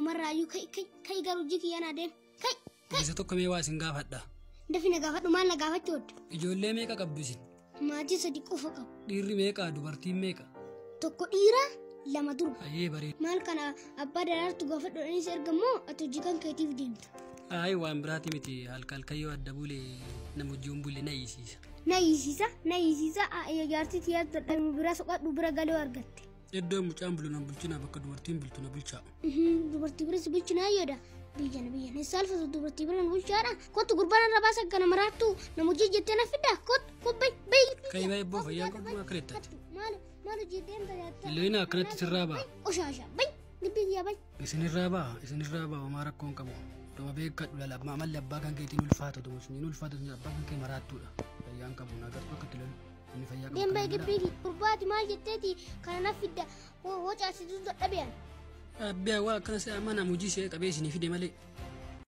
Marraayyuu kai kai kai garuu hojii kiyya naa deem. Kai kai. Isa tokko mee waa isin gaafadha. Dafi na gaafadhu, maal na gaafachuu hodda? Ijoollee meeqa qabdu isin? Maatii 3 qofa qabu. Dhiirri meeqa, dubartiin meeqa? 1 dhiira, 2 durba. Ayyee bareeda. Maal kana abbaa daraartu gaafadhu jedhanii si erga immoo ati hojii kan keetiif deemta. Ayi waan biraati miti, halkalkayyoo adda bulee nama wajjin bule na hiisiisa. Na hiisiisa, na hiisiisa, jaartii tiyyaa dadhabu bira soqadhu bira galuu argatte. Iddoo mucaan bulu nan bulchina, bakka dubartiin bultu na bulchaa. Dubartii bira si bulchinaa yoodha. Biyya na biyya na saalfatu dubartii bira na bulchaadha. Kottu gurbaan irra baasa kana maraattu nama hojii jettee na fidda. Kottu kobbay bayi. Kai baay'ee boo fayyaan qabdu akka lettaati. Maal maal hojii deemta jaatta. Illoina akkanatti sirraa ba'a. Qoshaasha bayi gibbii kiyya bayi. Isinirraa ba'a, isinirraa ba'a, homaa rakkoon qabu. Doma beekadhu lala amalli abbaa kan keetiin ulfaata, doma sun ulfaata sun abbaa kan kee maraattuudha. Fayyaan qabu na agartu akka itti lolu. Inni fayyaa qabu. Deem bayi gibbii kiyya. Gurbaati maal jetteeti kana na fidda hoo caasituu dadhabean. Abbee waa akkana si'a mana hojii ishee qabee isinii fide malee.